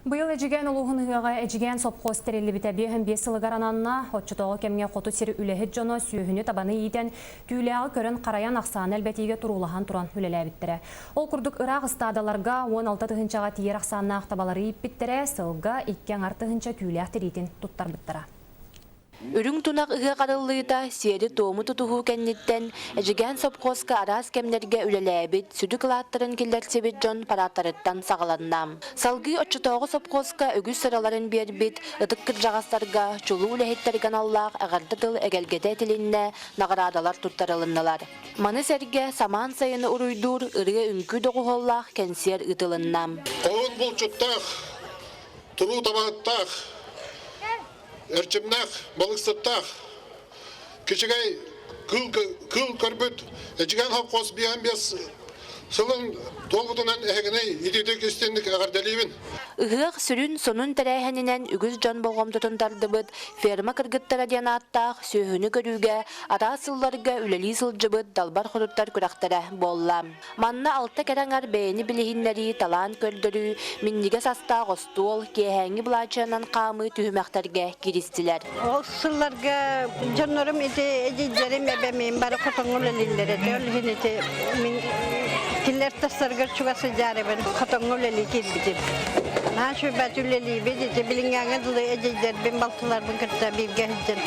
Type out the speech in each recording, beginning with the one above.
Быйыл Эдьигээн улууһун ыһыаҕа Эдьигээн сопхуос тэриллибитэ 55 сылыгар ананна. Оччотооҕу кэмҥэ хоту сир үлэһит дьоно сүөһүнү-табаны иитэн, түүлээҕи көрөн-харайан ахсааны элбэтиигэ туруулаһан туран үлэлээбиттэрэ. Ол курдук ыраах ыстаадаларга 16 тыһыынчаҕа тиийэр ахсааннаах табалары ииппиттэрэ, сылга икки аҥар тыһыынча түүлээх тириитин туттарбыттара. Үрүҥ тунах ыһыах арыллыыта сиэри-туому тутуһуу кэнниттэн Эдьигээн сопхуоска араас кэмнэргэ үлэлээбит, сүдү кылааттарын киллэрсибит дьон парааттарыттан саҕаланна. Салгыы оччотооҕу сопхуоска үгүс сыраларын биэрбит ытык кырдьаҕастарга, чулуу үлэһиттэргэ аналлаах эҕэрдэ тыл эгэлгэтэ этилиннэ, наҕараадалар туттарылыннылар. Маны сэргэ самаан сайыны уруйдуур ырыа-үҥкүү доҕуһуоллаах кэнсиэр ыытылынна. Хоһуун булчуттаах, туруу табаһыттаах, эрчимнээх, балыксыттаах, кичигэй кыыл, кыыл көрбүт Эдьигээн совхоз 55 сылын туолбутунан эһигини итиитик истинник эҕэрдэлиибин. Ыһыах сүрүн сонун тэрээһининэн үгүс дьон болҕомтотун тардыбыт ферма кыргыттара диэн ааттаах сүөһүнү көрүүгэ араас сылларга үлэлии сылдьыбыт далбар хотуттар күрэхтэрэ буолла. Манна алта кэрэ аҥар бэйэни билиһиннэрии, талаан көрдөрүү, минньигэс астаах остуол, киэһээҥҥи былаачыйанан хаамыы түһүмэхтэргэ кииристилэр. Ол сылларга дьоннорум ити эдьиийдэрим, эбэм бары хотоҥҥо үлэлииллэр этэ. Ол иһин ити мин кинилэр тастарыгар чугас сылдьаарыбын хотоҥҥо үлэлии киирбитим. Наһаа үчүгэй үлэлиибит. Ити билиҥҥээҥҥэ дылы эдьиийдэрбин, балтыларбын кытта бииргэ сылдьан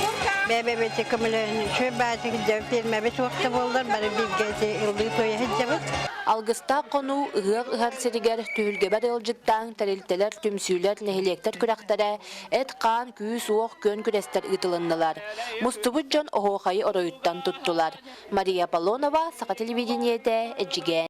бэйэ-бэйэбитин көмөлөһөн үчүгэй баайытык сылдьабыт. Пиэрмэбит суох да буоллар бары бииргэ ити ыллыы-туойа сылдьабыт. Алгыстаах хонуу ыһыах ыһар сиригэр түһүлгэбэр ыалдьыттаан тэрилтэлэр, түмсүүлэр, нэһилиэктэр күрэхтэрэ, эт-хаан, күүс-уох күөн күрэстэр ыытылыннылар. Мустубут дьон оһуохайы оройуттан туттулар. Мария Аполлонова, Саха телевидениетэ, Эдьигээн.